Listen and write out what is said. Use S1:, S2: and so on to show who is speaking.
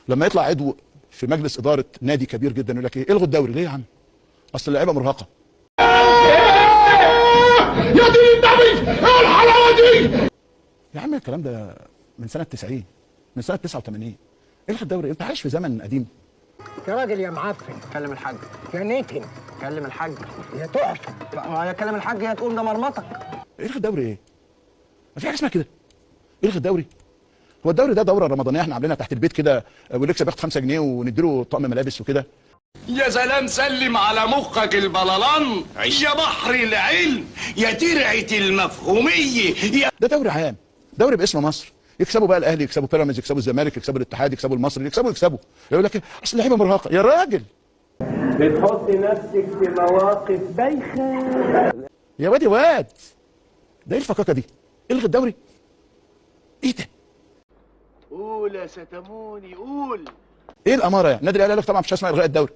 S1: لما يطلع عضو في مجلس ادارة نادي كبير جدا يقول لك ايه؟ الغوا الدوري. ليه يا عم؟ اصل اللعيبة مرهقة. يا دين النبي ايه الحلاوة دي؟ يا عم الكلام ده من سنة 90، من سنة 89. الغي الدوري، انت عايش في زمن قديم.
S2: يا راجل يا معفن.
S3: كلم الحاج.
S2: يا نتن.
S3: كلم الحاج.
S2: يا تحفة.
S3: ما كلم الحاج يا تقوم ده مرمطك.
S1: الغي الدوري ايه؟ ما في حاجة اسمها كده. الغي الدوري؟ هو الدوري ده دوره رمضانيه احنا عاملينها تحت البيت كده، واللي يكسب ياخد 5 جنيه ونديله طقم ملابس وكده.
S4: يا سلام سلم على مخك البلالان، يا بحر العلم، يا ترعة المفهومية، يا
S1: ده دوري عام، دوري باسم مصر. يكسبوا بقى الاهلي، يكسبوا بيراميدز، يكسبوا الزمالك، يكسبوا الاتحاد، يكسبوا المصري، يكسبوا. يقول لك اصل اللعيبة مرهقة. يا راجل
S5: بتحطي نفسك في مواقف بايخة
S1: يا واد يا واد، ده ايه الفكاكه دي؟ الغي الدوري؟ ايه ده؟
S5: قول يا ستموني قول.
S1: ايه الامارة يعني؟ النادي الاهلي قال لك طبعا مش هسمع الغاء الدوري.